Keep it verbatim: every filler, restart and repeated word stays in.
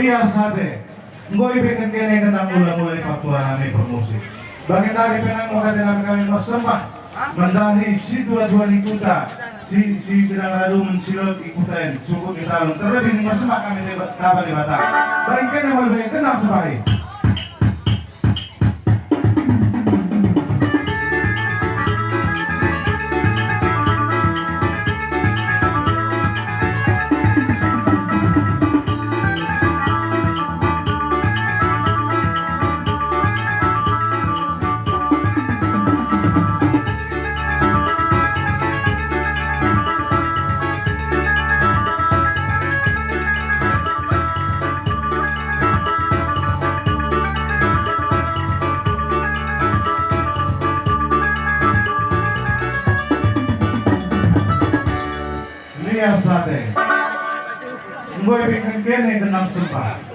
Lias ate, enggo ibekken kene gendang mula-mula i paktuan nami permusik. Bagendari pe nang mo kate nami kami mersembah mendahi situa-tua ni kuta, si, si gedang radumen si lot i kuta en, sukut Gitalu, terlebih ni mersembah kami te taba Debata. Baing kene mo ibekken gendang sembah i. Lias ate. Enggo ibekken kene gendang sembah.